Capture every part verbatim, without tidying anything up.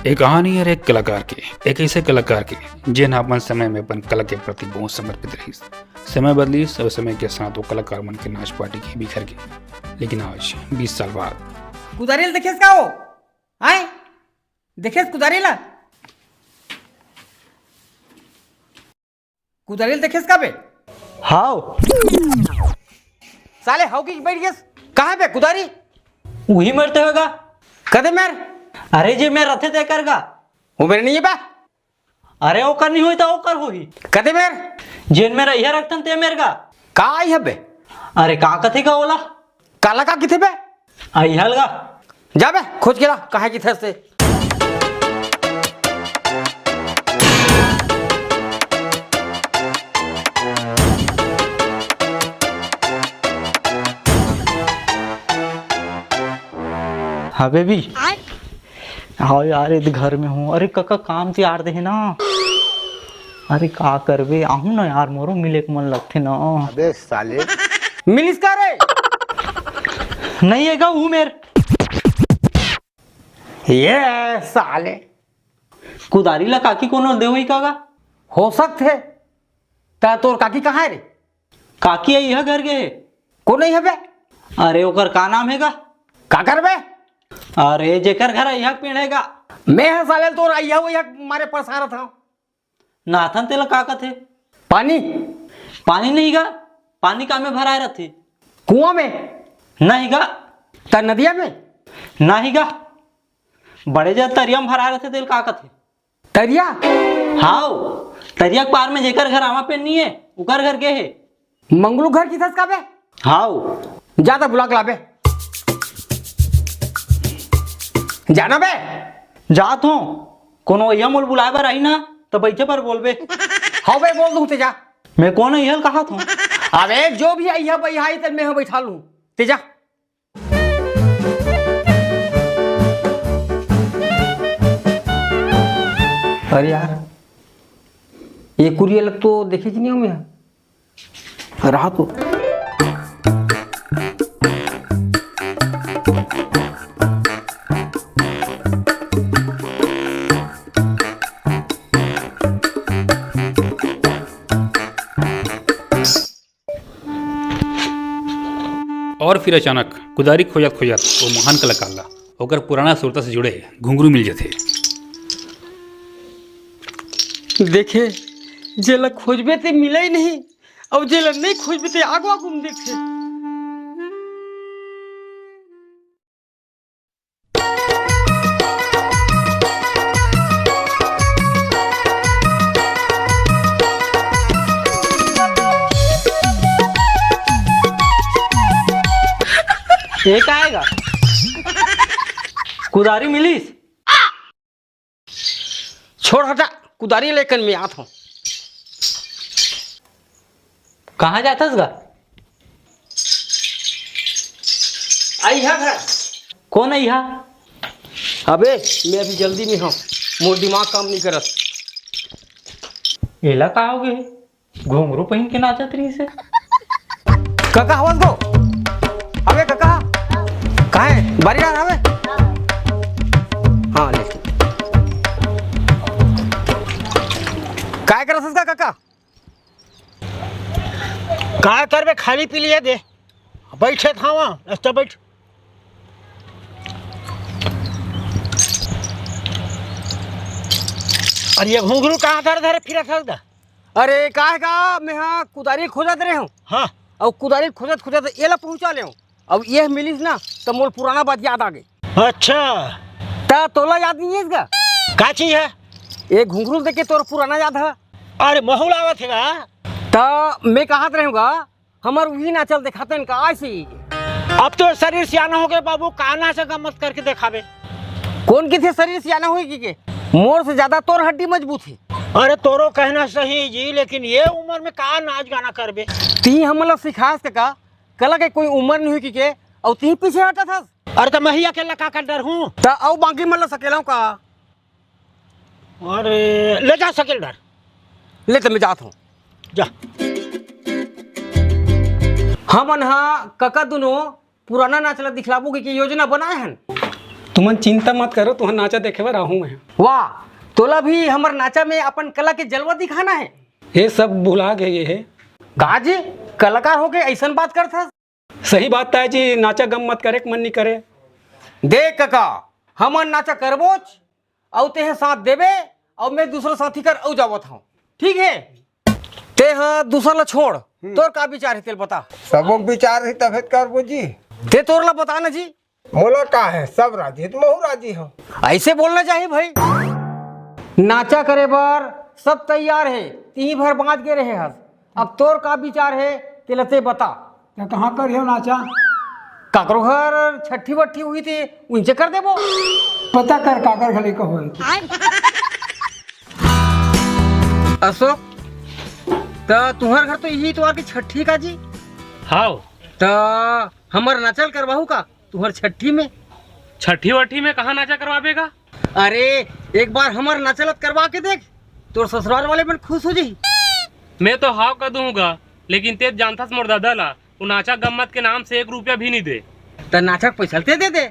एक कहानी हर एक कलाकार के, एक ऐसे कलाकार के, जेन ह अपन समय में अपन कला के प्रति बहुत समर्पित रहिस। समय बदलिस और समय के साथ वो कलाकार मन के नाच पार्टी के बिखर गे, लेकिन आज बीस साल बाद। कुदारी ल देखेस का हो? आय, देखेस कुदारी ला? कुदारी ल देखेस का बे? हाव। साले हाव की बैठ गेस? कहाँ बे कुदारी? उही मेर ते होगा। कदे मेर? अरे जे मेर रथे ते कर गा। वो मेर नहीं है बे। अरे ओकर नहीं होई त ओकर होही। कदे मेर? जेन मेर इहे रखथन ते मेर गा। का आई हबे? अरे का कथे का ओला? काला का किथे बे? आई हल गा। जा बे, खोज के ला, कहाँ किथे से। हाँ बेबी। हाँ यार, इध घर में हूँ। अरे कका, काम तिहार दे हे ना। अरे का करबे, आहूँ ना यार, मोरो मिले के मन लगथे ना। अबे साले। मिलिस का रे? नहीं हे गा, हूँ मेर। ये साले। कुदारी ला काकी कोनो देवई का गा? हो सकथे। त तोर काकी कहाँ हे रे? काकी ह इहा घर गे हे। कोन इहा बे? अरे ओकर का नाम हे गा? का करबे? अरे जेकर घर इहा पेड़ हे गा। मैं ह साले तोर इहा वइहा मारे पसारत हव। नाथन तेला का कथे? पानी? पानी नहीं गा, पानी का में भराए रथे। कुआं में? नहीं गा। त नदिया में? नहीं गा। बड़े जा तरिया में भराए रथे तेल का कथे? तरिया? हाव, तरिया के पार में जेकर घर आमा पे नहीं है, उकर घर गे हे। मंगलू घर किथस का बे? हाव। जा त बुला के लाबे। जाना बे? जात हूँ। कोनो अइया मोल बुलाए बर आई ना, त बैठे बर बोलबे। हाव बे, बोल दूँ ते जा। मैं कोन अइहल कहा थूँ? अबे जो भी अइहा बइहा आई त मैं ह बैठा लूँ। ते जा। अरे यार, ये कुरिया लग तो देखे कि नहीं हमें? रहा तो। और फिर अचानक कुदारी खोजत खोजत वो महान कलाकार ला ओकर पुराना सुरता से जुड़े घुंघरू मिल जथे। देखे, जेला खोजबे ते मिले ही नहीं, अउ जेला नहीं खोजबे ते आगू आगू में देखथे। एक आएगा। कुदारी मिलिस? छोड़ हटा, कुदारी लेकन में आत हूँ। कहाँ जाथस गा? अइहा घर। कोन अइहा? अबे, मैं अभी जल्दी में हूँ, मोर दिमाग काम नहीं करत। एला का हो गे? घुंघरू पहिन के नाचत रहिस हे। कका हवस गो? अबे कका, काहे? बारी आ हवे? हाँ, ले। काय करत हस का कका? काय करबे, खाली पी लिए दे। बैठे थावा, रस्ता बैठ। अरे ये घुंघरू कहाँ धर धर फिरत हस गा? अरे, का हे का, मैं हा कुदारी खोजत रहे हूँ। हाँ। अउ कुदारी खोजत खोजत एला पहुँचा ले हूँ। अब ये मिलिस ना, त मोल पुराना बात याद आ गई। अच्छा। त तोला याद नहीं है इसका? का चीज है? ये घुंघरू देख के तोर पुराना याद है। अरे, महू ल आवत हे गा। त मैं कहत रहे हूँ गा, हमर उही नाचल देखाते न का ऐसी। अब तो शरीर सियाना हो गए बाबू, का नाच गम्मत करके देखाबे? कोन किथे शरीर सियाना होई कि के? मोर से ज्यादा तोर हड्डी मजबूत हे। अरे तोरो कहना सही जी, लेकिन ये उम्र में का नाच गाना करबे? ती हमन ला सिखास के का? कला के कोई उम्र नहीं होई कि के, अउ ती पीछे हटत हस। अरे त महिया के लका कर डर हूँ। त अउ बाकी मन ला सकेला हूँ का? अरे ले जा सकेल डर। ले त मैं जात हूँ। जा। हमन हा कका दुनो पुराना नाच ला दिखलाबो के, के योजना बनाए हन। तुमन चिंता मत करो, तुहर नाचा देखे बर आहूं मैं। वाह, तोला भी हमर नाचा में अपन कला के जलवा दिखाना है। ये सब भुला गए ये है। का जी, कलाकार होके ऐसन बात करथस? सही बात ताय जी, नाचा गम मत करे, मन नहीं करे। देख कका, हमन नाचा करबोच, अउ तेह साथ देबे, अउ मैं दूसरा साथी कर अउ जावत हूँ, ठीक है? तेह दूसरा ला छोड़, हम्म। तोर का विचार है, तेल बता। सबो के विचार है, तभे त करबो जी। ते तोर ला बता ना जी। मोला का है, सब राजी, त महू राजी हो। ऐसे बोलना चाहिए भाई। नाचा करे बर सब तैयार है, तिही भर बाँच गे रहे हस। अब तोर का विचार है, तेला ते बता। त कहाँ करियो नाचा? काकरो घर छट्ठी वट्ठी हुई थी, उनसे कर देबो। पता कर काकर घर लेके होए। अशोक, त तुहर घर तो यही तो आके छट्ठी का जी। हाव। त हमर नाचा ल करवाहू का तुहर छट्ठी में? छट्ठी वट्ठी में कहाँ नाचा करवाबे का? अरे, एक बार हमर नाचा ल करवा के देख, तोर ससुराल वाले मन खुश हो जाही। मैं तो हाव कर दूंगा, लेकिन ते जानथस मोर दादा ला, वो नाचा गम्मत के नाम से एक रुपया भी नहीं दे। त नाचा के पैसा ते दे दे।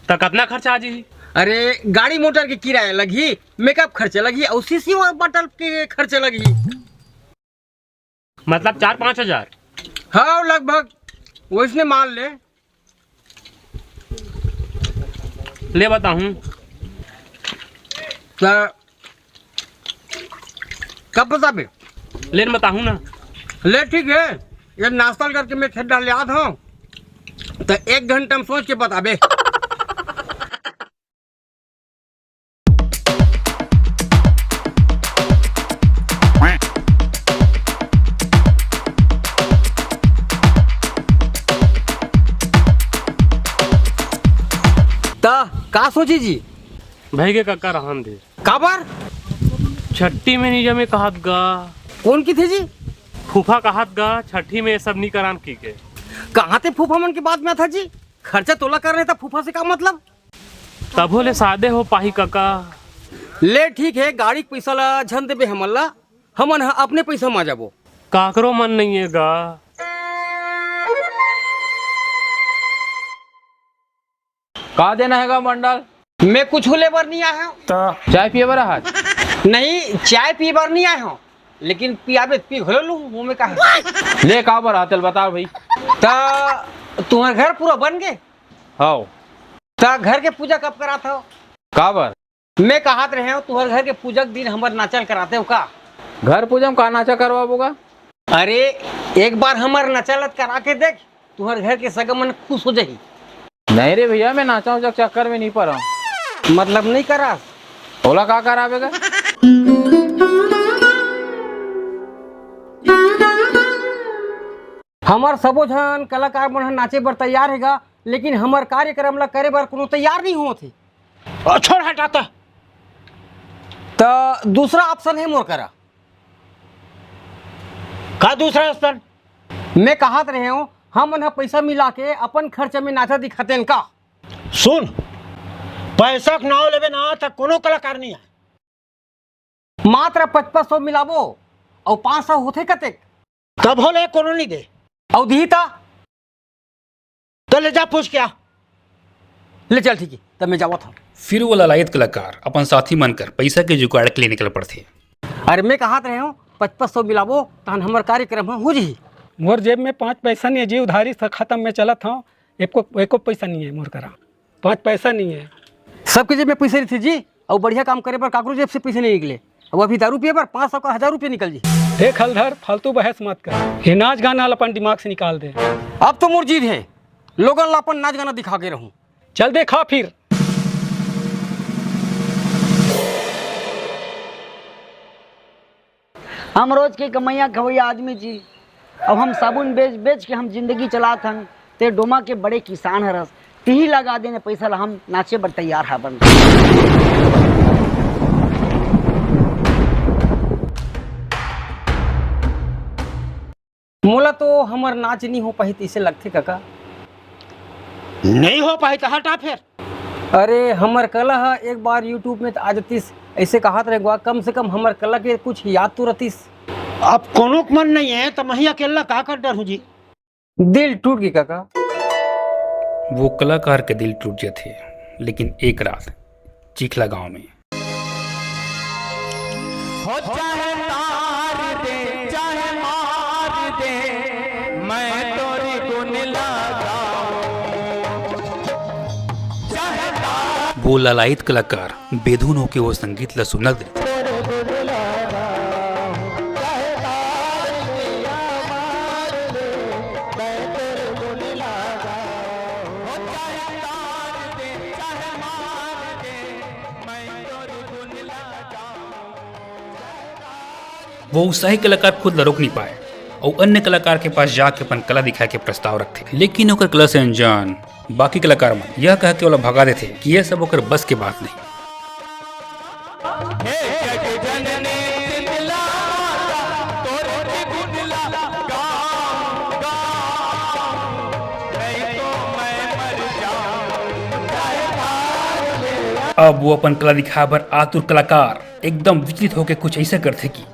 त कतना खर्चा आ जाही? अरे, गाड़ी मोटर के किराया लगही, मेकअप खर्चा लगही, अउ सीसी बॉटल के खर्चा लगही। मतलब चार पाँच हजार? हाँ, लगभग वैसने मान ले। ले बताहूँ। त कब बताबे? ले न बताहूँ ना। ले ठीक है, ये नाश्ता करके मैं खेत डाल ले आत हूँ, त एक घंटा में सोच के बताबे। त का सोची जी? भाई के कक्का रहन दे। काबर? छट्ठी में नहीं जमे कहत गा। कौन की थे जी? फूफा कहत गा, छट्ठी में ये सब नहीं करान की के। कहाँ ते फूफा मन की बात में था जी? खर्चा तोला करने था, फूफा से का मतलब? तभो ले सादे हो पाही कका। ले ठीक है, गाड़ी के पैसा ला झन देबे हमन ला, हमन ह अपने पैसा मा जाबो। काकरो मन नहीं है गा। का देना है गा मंडल? मैं कुछ ले बर नहीं आया हूँ। त चाय पिए बर आहा? नहीं, चाय पिए बर नहीं आया हूँ, लेकिन पियाबे त पी घलो लूँ, मुँह में का है। ले का बर आहा तेल बता भाई। त तुम्हार घर पूरा बन गे? हाव। त घर के पूजा कब करात हो? काबर? मैं कहत रहे हूँ, तुहर घर के पूजा के दिन हमर नाचा ल कराते हो का? घर पूजा में का नाचा करवाबो गा? अरे, एक बार हमर नाचा ल करा के देख, तुहर घर के सगा मन खुश हो जाही। नहीं रे भैया, मैं नाचा उचा के चक्कर में नहीं पड़ा हूँ। मतलब नहीं करास? ओला का कराबे गा? हमर सबो झन कलाकार मन ह नाचे बर तैयार हे गा, लेकिन हमर कार्यक्रम ला करे बर कोनो तैयार नहीं होत हे। ओ, छोड़, हटा त। त दूसरा option हे मोर करा। का दूसरा option? मैं कहत रहे हूँ, हमन ह पैसा मिला के अपन खर्चा में नाचा दिखातेन का? सुन, पैसा के नाव लेबे ना, त कोनो कलाकार नहीं आए। मात्र पचपन सौ मिलाबो, अउ पाँच सौ होथे कतेक? तभो ले कोनो नहीं दे। अउ दिही ता? त ले जा पूछ के आ। ले चल, ठीक है, तब मैं जावत हूँ। फिर वो ललायत कलाकार अपन साथी मन कर पैसा के जुगाड़ के लिए निकल पड़थे। अरे, मैं कहत रहे हूँ, पचपन सौ मिलाबो, तहन हमर कार्यक्रम ह हो जही। मोर जेब में पाँच पैसा नहीं है जी, उधारी से खत्म में चलत हूँ, एको, एको पैसा नहीं है मोर करा, पाँच पैसा नहीं है। सबके जेब में पैसा रहिथे जी, अउ बढ़िया काम करे बर काकरो जेब से पैसा नहीं निकले। अब अभी दारू पिए बर पाँच सौ का हजार रुपये निकल जी। देख हलधर, फालतू बहस मत कर, ये नाच गाना ला अपन दिमाग से निकाल दे। अब तो मोर जीत है, लोगन ला अपन नाच गाना दिखा के रहूं। चल देखा फिर। हम रोज के कमैया खवैया आदमी जी, अब हम साबुन बेच बेच के हम जिंदगी चलात हन। ते डोमा के बड़े किसान हरस, तिही लगा देने पैसा ला, हम नाचे बर तैयार हवन। मोला तो हमर नाच नहीं हो पाही तइसे लगथे कका। नहीं हो पाही त हटा फेर। अरे, हमर कला ह एक बार YouTube में त आ जतिस, ऐसे कहत रहे गुआ, कम से कम हमर कला के कुछ याद तो रहतिस। अब कोनो के मन नहीं है, त मही अकेला का कर डरहूं जी? दिल टूट गे कका। वो कलाकार के दिल टूट जथे, लेकिन एक रात चिखला गांव में। हो चाहे तार दे, चाहे मार दे, मैं तोरी गुण लगाऊं। चाहे तार वो लालायित कलाकार बेधुन होके वो संगीत ला सुनक देथे। वो उत्साही कलाकार खुद ला रोक नहीं पाए और अन्य कलाकार के पास जाके अपन कला दिखाए के प्रस्ताव रखथे, लेकिन ओकर कला से अनजान बाकी कलाकार मन यह कह के ओला भगा देथे कि यह सब ओकर बस के बात नहीं। अब वो अपन कला दिखाए बर आतुर कलाकार एकदम विचलित होके कुछ ऐसा करथे कि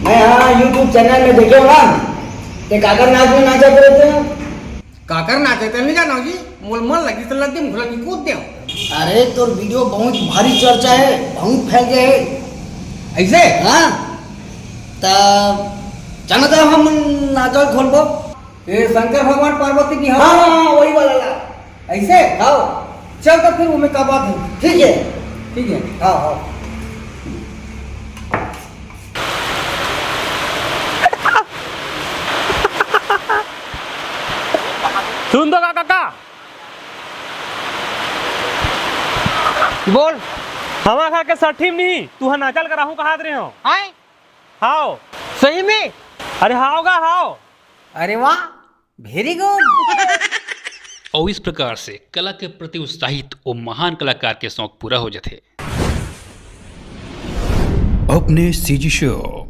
मैं हाँ YouTube चैनल में देखे हो ना, ते काकर नाच में नाचत रहते हो। काकर नाच है, ते नहीं जाना जी। मोल मन लगी तो लद्दी में घुला के कूद दे। अरे, तोर वीडियो बहुत भारी चर्चा है, बहुत फैल गए है। ऐसे? हाँ। तब चल ना, तब हम नाचल खोलबो। ये शंकर भगवान पार्वती की हाँ, हाँ, हाँ, वही वाला ला। ऐसे? हाँ। चल तो फिर वो मैं का बात है। ठीक है। ठीक है। हाँ, हाँ। सुन तो का काका। बोल। हवा खा के सठीम नहीं, तू हा नाचल कराहूं कहात रहे हो। हाय? हाओ। सही में? अरे हाओ गा, हाओ। अरे वाह, very good। और इस प्रकार से कला के प्रति उत्साहित वो महान कलाकार के शौक पूरा हो जाते। अपने सीजी शो